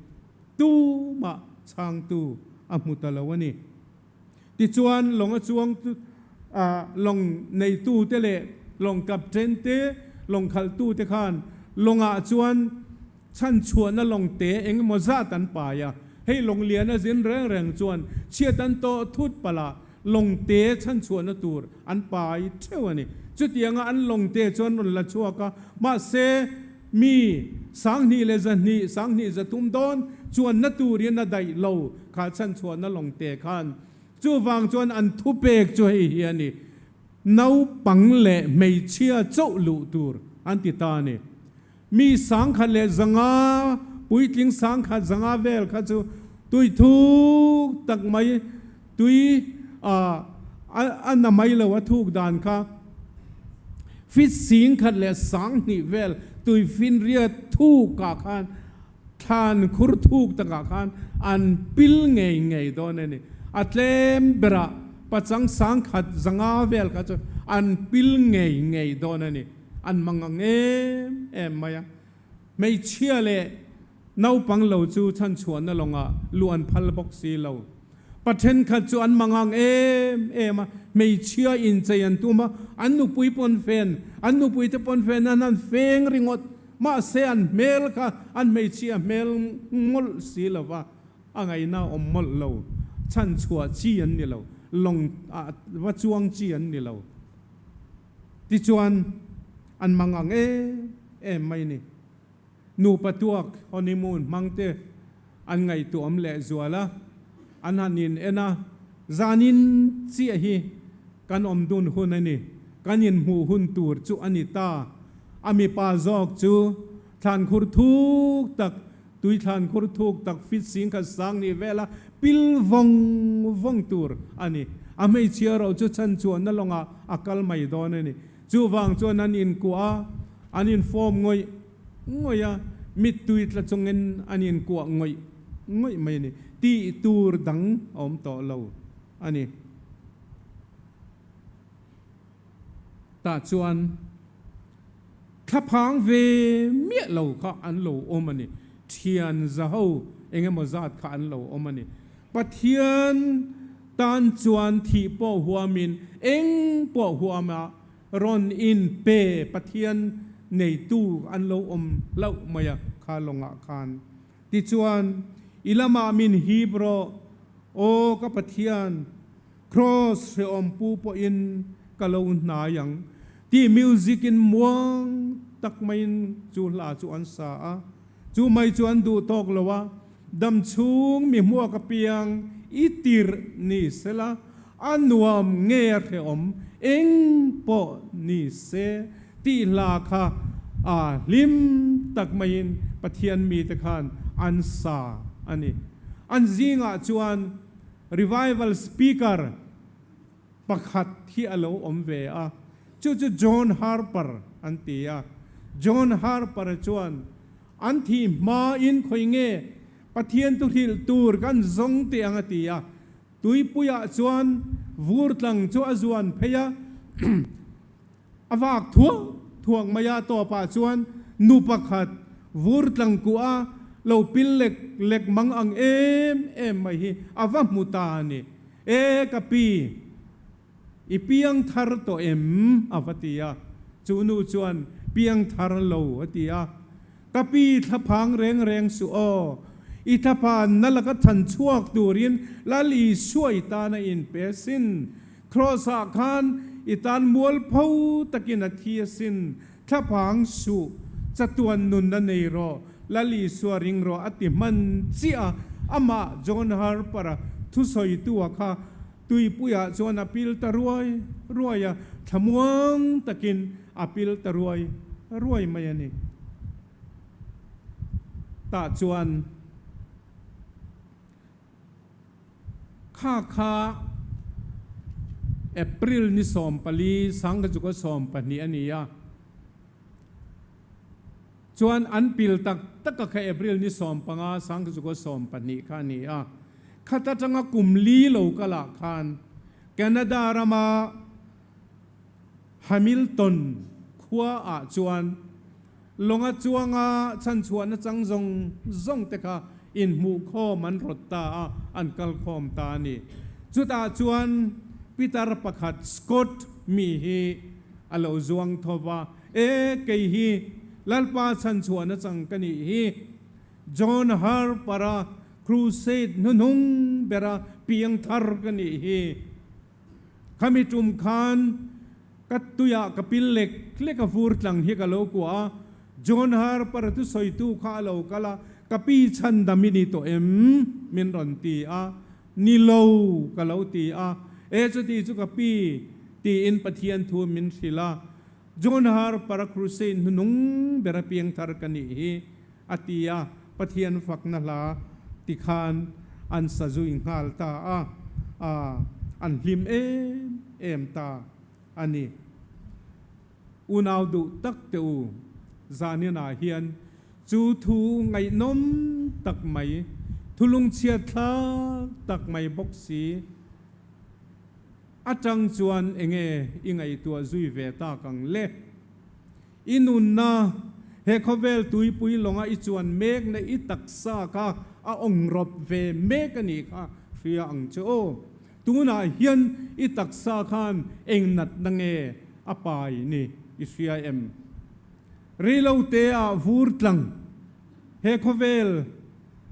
Tumah chhangtu a hmu ta lo a ni. Tichuan, lawng a chuang lawng neitute leh lawng captain te, lawng khalhtute khan lawngah chuan chhanchhuahna lawng te eng emaw zat an pai a. Hei lawng lian a zin reng reng chuan chhiat an tawh thut palh a, lawng te chhanchhuahna tur an pai theuh a ni. Chutianga an lawng te chuan rawn la chhuak a, mahse mi 2000 leh 200, 2000 300 dawn chuanna turin a daih lo kha chhanchhuahna lawng te khan. Chuvang chuan an thupek chu hei hi a ni, naupang leh hmeichhia chauh luh tur an ti ta a ni. Mi 1000 leh 500, puitling 1000 500 vel kha chu tui thuk tak mai, tui a na mai lo a thuk dan kha feet 10,000 leh 2000 vel tui finriat thukah khan Thlan khur thuk takah khan an pil ngei ngei dawn a ni. A tlem berah pachang 1000 500 vel kha chu an pil ngei ngei dawn a ni. An mang ang em em mai a. Hmeichhia leh naupang lo chu chhanchhuahna lawngah luh an phal bawk si lo. Pa thenkhat chu an mang ang em em a, hmeichhia inchei an tum a, an nupui pawn fen, an nupuite pawn fen an han feng ringawt. Mahse an hmel kha an hmeichhia hmel mawlh si lo va, a ngaihna a awm mawlh lo. Chhan chhuah chi an ni lo, lawng ah va chuang chi an ni lo. Tichuan an mang ang em em mai ni. Nupa tuak honeymoon hmang te an ngaihtuah awm leh zual a, an han in en a, zanin chiah hi kan awm dun hun a ni, kan inhmuh hun tur chu a ni ta. A mipa zawk chu thlankhur thuk tak, tui thlankhur thuk tak fit 10,000 sang nih vela pil vawng vawng tur a ni. A hmeichhia erawh chu chhanchhuahna lawngah a kal mai dawn a ni. Chuvang chuan an inkuah a, an infawm ngawih ngawih a, mittui tla chungin an inkuah ngawih ngawih mai a ni. Tih tur dang a awm tawh lo a ni. Tah chuan thlaphang ve miah lo kha an lo awm a ni. Thian zaho eng emaw zat kha an lo awm a ni. Pathian tan chuan thih pawh huamin eng pawh huama rawn in pe Pathian neitu an lo awm hlauh mai a kha lawngah khan. Tichuan, i lamah min hip rawh, Aw ka Pathian, Kraws hrehawm pu pawhin ka lo hnai ang tih music in muang tak maiin chu hla chu an sa a. Chu mai chu an duh tawk lo a, dam chhung mi hmuak apiang i tirh ni sela, a nuam nge a hrehawm eng pawh ni se tih hla kha a hlim tak maiin Pathian mite khan an sa a ni. An zingah chuan Revival Speaker pakhat hi a lo awm ve a, chu chu John Harper an ti a. John Harper chuan an thih hmain khawi nge Pathian tu hrilh tur kan zawng teh ang a ti a. Tuipuiah chuan vur tlang chu a zuan phei a, a vak thuak thuak mai a, tawpah chuan nu pakhat vur tlang kuh a lo pil lek lek mang ang em em mai hi a va hmu ta a ni. E ka pi, i piang thar tawh em? a va ti a. Chu nu chuan, Piang thar lo, a ti a. Ka pi thlaphang reng reng suh aw, i thlaphan na laka than chhuak turin Lal Isua i tan a inpe asin. Kraws-ah khan i tan mualpho takin a thi asin. Thlaphang suh, chatuan nun a nei rawh, Lal Isua ring rawh a ti hman chiah a, amah John Harper-a thusawitu-a kha tuipuiah chuan a pil ta ruai ruai a, thlamuang takin a pil ta ruai ruai mai a ni. Tah chuan kha kha April ni 14 1912 a ni a. Chuan an pil tak tak a kha April ni 15 1912 kha a ni a. Khat atanga kum li lo kalah khan Canada rama Hamilton khua ah chuan lawnga chuanga chhanchhuahna chang zawng zawng te kha inhmuhkhawm an rawt ta a, an kalkhawm ta a ni. Chutah chuan pitar pakhat Scott mi hi a lo zuang tho va, E, kei hi Lalpa chhanchhuahna chang ka nih hi. John Harper-a Crusade hnuhnung bera piang thar ka nih hi. Khami tum khan ka tuiah ka pil lek lek a vur tlang hi ka lo kuah a, John Harper-a thusawitu kha a lo kal a, Ka pi chhan dam i ni tawh em? min rawn ti a, Ni lo ka lo ti a, E chuti chu ka pi tiin Pathian thu min hrilh a, John Harper-a crusade hnunung ber a piang thar ka nih hi a ti a, Pathian fakna hla ti khan an sa zui nghal ta a, an hlim em em ta a ni. Unau duh tak te u, zaninah hian chu thu ngaihnawm tak mai, thu lungchhiat thlak tak mai bawk si, Atang chuan enge i ngaihtuah zui ve tak ang le? I nunna, he khawvel tuipui lawnga i chuan mekna i taksa kha a awng rawp ve mek a nih kha hria ang che aw. Tunah hian i taksa khan eng natna nge a pai ni i hria em? Reilote-ah vur tlang, he khawvel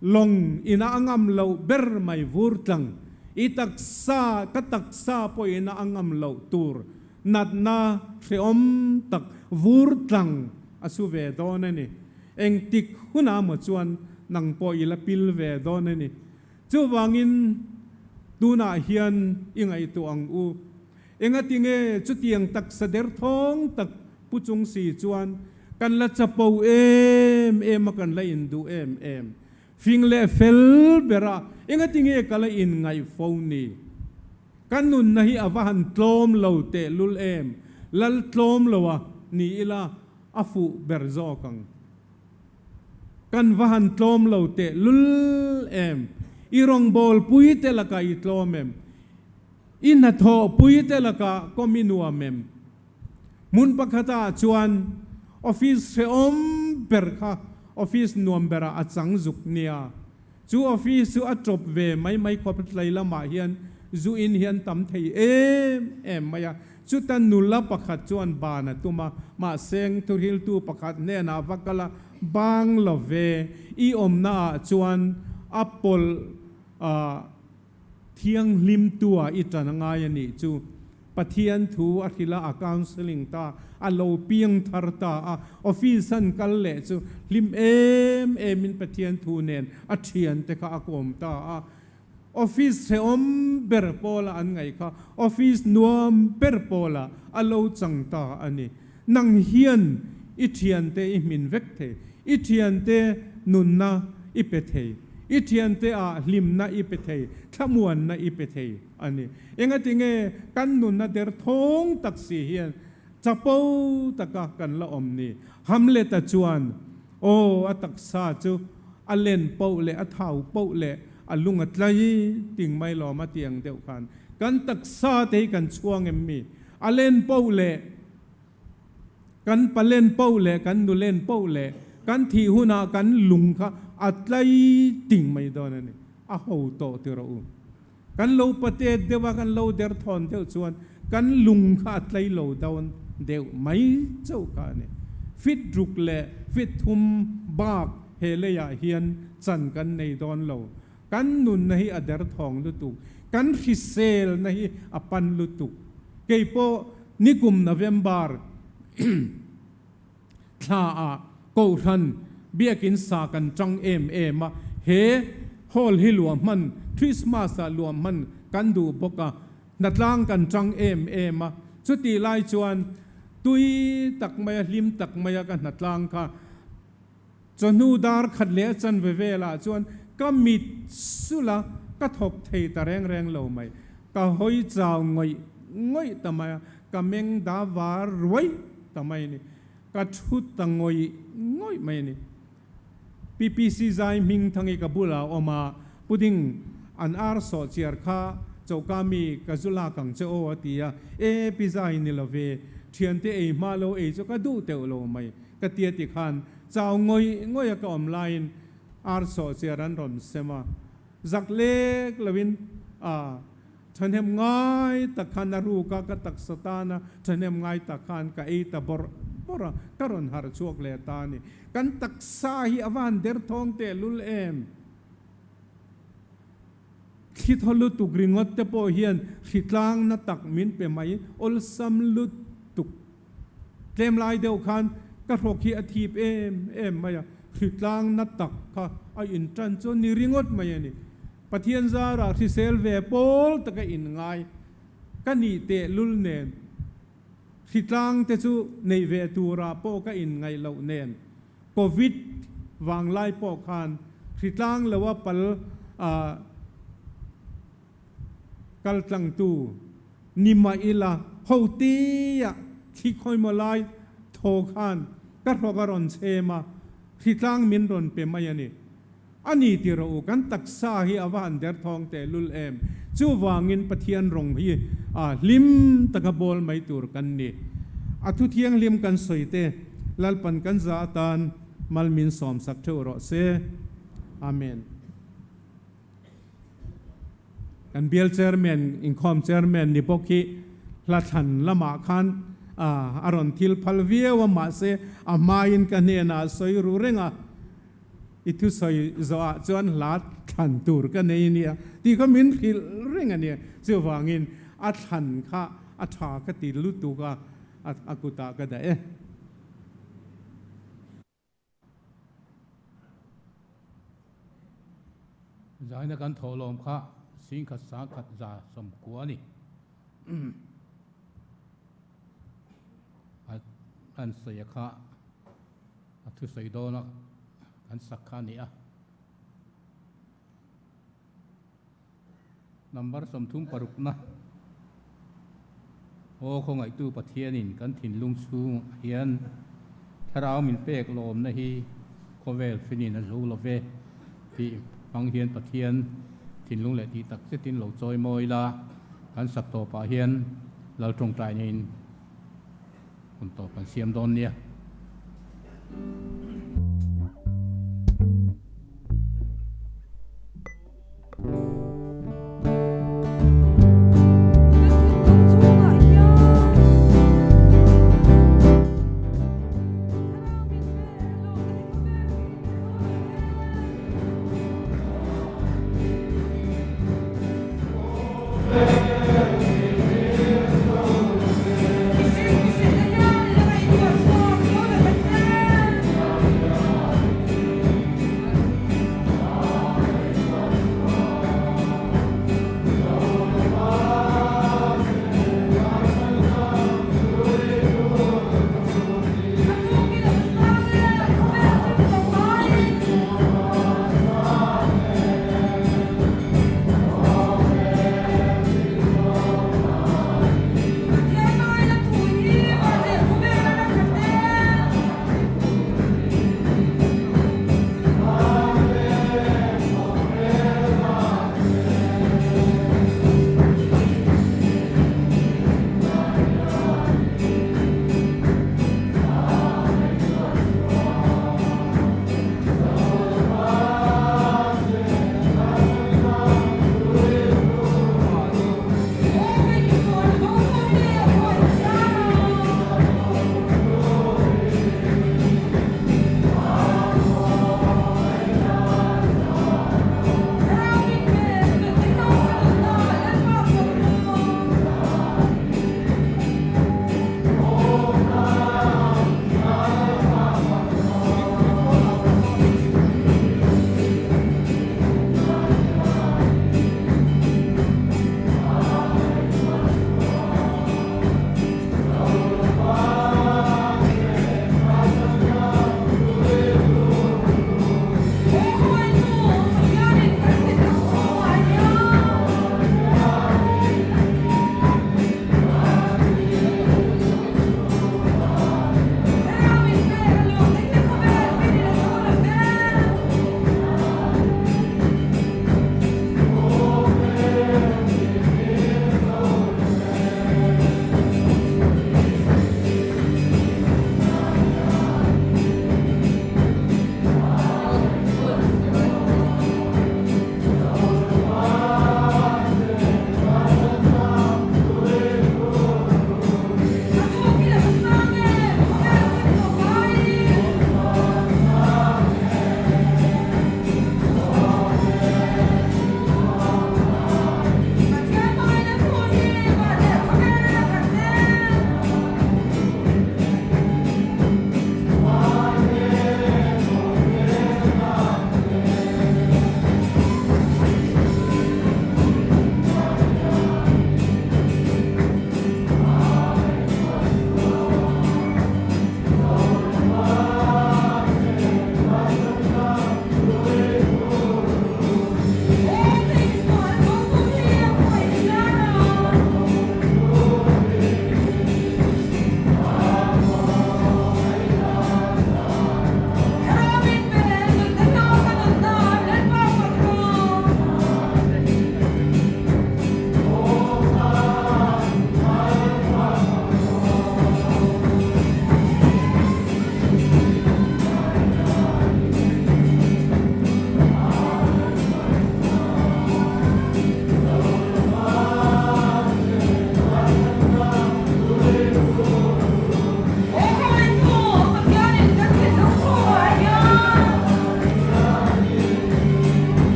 lawng ina a ngam loh ber mai vur tlang, i taksa, ka taksa pawh ina a ngam loh tur natna hrehawm tak vur tlang a su ve dawn a ni. Engtik hunah maw chuan nang pawh i la pil ve dawn a ni. Chuvangin tunah hian i ngaihtuah ang u. Engatinge chutiang taksa derthawng tak pu chung si chuan kan la chapo em em a, kan la induh em em. Fing leh fel bera engatinge ka la inngaih fo ni? Ka nunna hi a va han tlawm lo tehlul em, lal tlawm lo a ni ila a fuh ber zawk ang. Kan va han tlawm lo tehlul em, i rawngbâwl pui te lakah i tlawm em? I hnathawh pui te lakah kawm i nuam em? Hmun pakhatah chuan office hrehawm ber kha office nuam berah a chang zuk nia. Chu office chu a tawp ve mai mai khawp tlai lamah hian zu in hian tam thei em em mai a. Chuta nula pakhat chuan ban a tum a, mahse thuhriltu pakhat hnenah va kal a, Bang lo ve, i awmnaah chuan a pawlh a. Thianghlimtua i ṭan a ngai a nih chu. Pathian thu a hrilh a, a counselling ta, a lo piang thar ta a, office an kal leh chu hlim em emin Pathian thu nen a ṭhiante kha a kawm ta a. Office hrehawm ber pawla an ngaih kha office nuam ber pawla a lo chang ta a ni. Nang hian i ṭhiante i hmin vek thei, i ṭhiante nunna i pe thei, i ṭhiante ah hlimna i pe thei, thlamuanna i pe thei a ni. Engatinge kan nunna derthawng tak si hian chapo taka kan la awm ni? Hamlet-a chuan, Aw, a taksa chu a len poh leh a thau poh leh a lung a tlai ting mai lawm a ti ang deuh khan kan taksa te hi kan chhuang em mi? A len poh leh Kan palen poh leh kan nulen poh leh kan thih hunah kan lung kha a tlai ting mai dawn a ni. A ho tawh ti rawh u. Kan lo patet deuh a, kan lo derthawn deuh chuan kan lung kha a tlai lo dawn deuh mai chauh kha a ni. Fit ruk leh fit thum bak he leiah hian chan kan nei dawn lo. Kan nunna hi a derthawng lutuk, kan hriselna hi a pan lutuk. Kei pawh nikum November thla ah Kohhran biakin sa kan tang em em a, he hall hi luah hman, Christmas ah luah hman kan duh bawk a, hnatlang kan tang em em a, chutih lai chuan tui tak maia hlim tak maia ka hnatlang kha Chawhnu dar khat leh a chanve velah chuan ka mit sulh a, ka thawk thei ta reng reng lo mai. Ka hawi chau ngawih ngawih ta mai a, ka meng da var ruai ta mai a ni. Ka thu ta ngawih ngawih mai a ni. PPC zai hming thangi ka bulah a awm a, Pudding an ar sawh chiar kha choka mi ka zu lak ang che aw a ti a, E pi zai ni lo ve, thiante ei hma lo ei chu ka duh teuh lo mai ka ti a ti khan chau ngawih ngawih a ka awm laiin ar sawh chiar an rawn sem a, zak lek loin a thahnem ngai tak khan a ruk a, ka taksa tana thahnem ngai tak khan ka ei ta bawrh bawrh a, ka rawn harh chhuak leh ta a ni. Kan taksa hi a van derthawng tehlul em? Thli thaw lutuk ringawt te pawh hian hritlang na tak min pe mai awlsam lutuk. Tlem lai deuh khan ka hrawk hi a thip em em mai a, hritlang na tak kha a intan chu ni ringawt mai a ni. Pathian zarah hrisel ve pawl taka inngai ka nih tehlul nen Hritlang te chu neih ve turah pawh ka inngaih loh nen, Covid vanglai pawh khan hritlang loa pal kal tlangtu ni mah ila ho tia thli khawimaw lai thaw khan ka hrawk a rawn chhem a, hritlang min rawn pe mai a ni. A ni ti rawh u, kan taksa hi a va han derthawng teh lul em? Chuvangin Pathian rawng hi a hlim taka bawl mai tur kan ni. A thu thianghlim kan sawi te, Lalpan kan za atan mal min sawmsak theuh rawh se. Amen. Kan bial chairman, inkhawm chairman ni bawk hi hla thlan lamah khan a rawn thil phal viau a, mahse a hmain ka hnenah sawi ru reng a. I thusawi zawhah chuan hla thlan tur ka nei nia tih kha min hrilh reng a nia. Chuvangin a thlan kha a tha ka ti lutuk a, a kutah ka dah e. Zaina kan thawhlawm kha singkhat sangkhat za sawmkua a ni. A an sawi a kha. A thusawi dawna kan sak kha a ni a. Number 36na Aw khawngaihtu Pathianin kan thinlung chhungah hian thlarau min pek lawmna hi khawvel finin a zo lo ve tih hmang hian Pathian thinlung leh tih tak zetin lo chawi mawi la, kan sak tawpah hian Lal tawngtaina in Hun tawp kan siam dawn nia.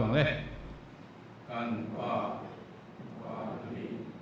ang le. Kan Pa, Van a mi.